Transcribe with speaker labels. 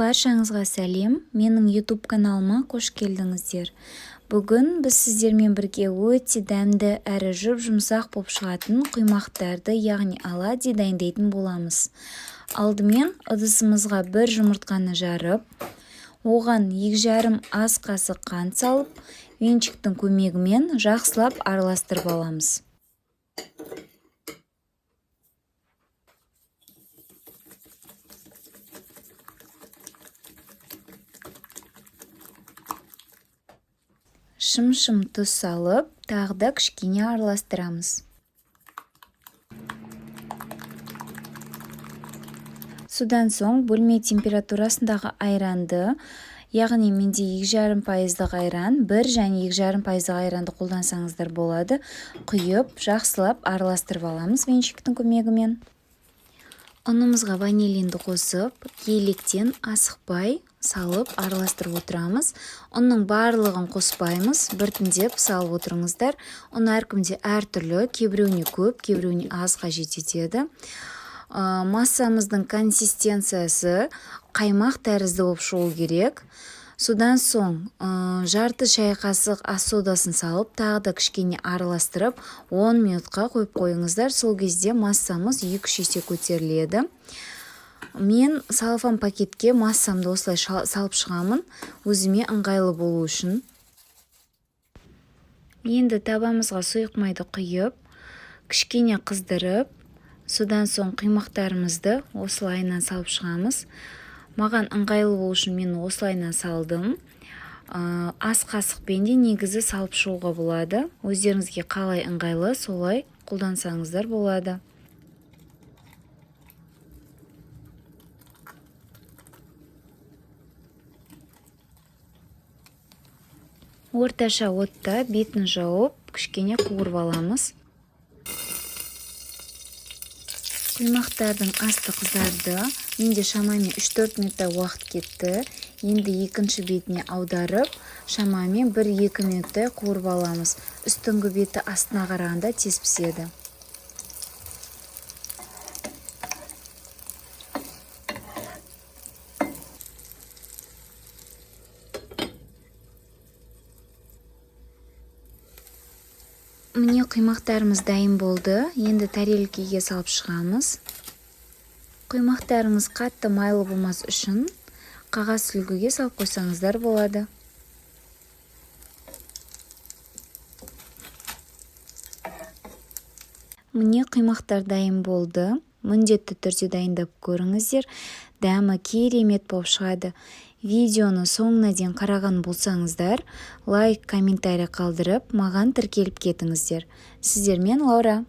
Speaker 1: Баршаңызға сәлем! Менің YouTube каналыма қош келдіңіздер. Бүгін біз сіздермен бірге өте дәмді әрі жұп-жұмсақ болып шығатын құймақтарды, яғни оладьи дайындайтын боламыз. Алдымен ыдысымызға бір жұмыртқаны жарып, оған 2,5 ас қасық қант салып, венчиктің көмегімен жақсылап араластырып аламыз. Шым-шым тұз салып, тағы да кішкене араластырамыз. Содан соң бөлме температурасындағы айранды, яғни менде 2,5%-дық айран, 1 және 2,5%-дық айранды қолдансаңыздар болады, құйып, жақсылап араластырып аламыз венчиктің көмегімен. Ұнымызға ванилинді қосып, електен асықпай салып араластырып отырамыз. Ұнның барлығын қоспаймыз, біртіндеп салып отырыңыздар. Ұн әркімде әртүрлі, кейбіреуіне көп, кейбіреуіне аз қажет етеді. Массамыздың консистенциясы қаймақ тәрізді болып шығу керек. Содан соң жарты шай қасық ас содасын салып, тағы да кішкене араластырып, 10 минутқа қойып қойыңыздар. Сол кезде массамыз 2-3 есе көтеріледі. Мен салфан пакетке массамды осылай салып шығамын, өзіме ыңғайлы болу үшін. Енді табамызға сұйық майды құйып, кішкене қыздырып, содан соң құймақтарымызды осылайынан салып шығамыз. Маған ыңғайлы болу үшін мен осылайынан салдым. Ас қасықпен де негізі салып шығуға болады. Өздеріңізге қалай ыңғайлы, солай қолдансаңыздар болады. Орташа отта бетін жауып, кішкене қуырып аламыз. Құймақтардың асты қызарды. Менде шамамен 3-4 минуттай уақыт кетті. Енді екінші бетіне аударып, шамамен 1-2 минуттай қуырып аламыз. Үстіңгі беті астына қарағанда тез піседі. Міне, құймақтарымыз дайын болды. Енді тарелкеге салып шығамыз. Құймақтарыңыз қатты майлы болмас үшін қағаз сүлгіге салып қойсаңыздар болады. Міне, құймақтар дайын болды. Міндетті түрде дайындап көріңіздер. Дәмі керемет болып шығады. Видеоны соңына дейін қараған болсаңыздар, лайк, комментарий қалдырып, маған тіркеліп кетіңіздер. Сіздермен Лаура.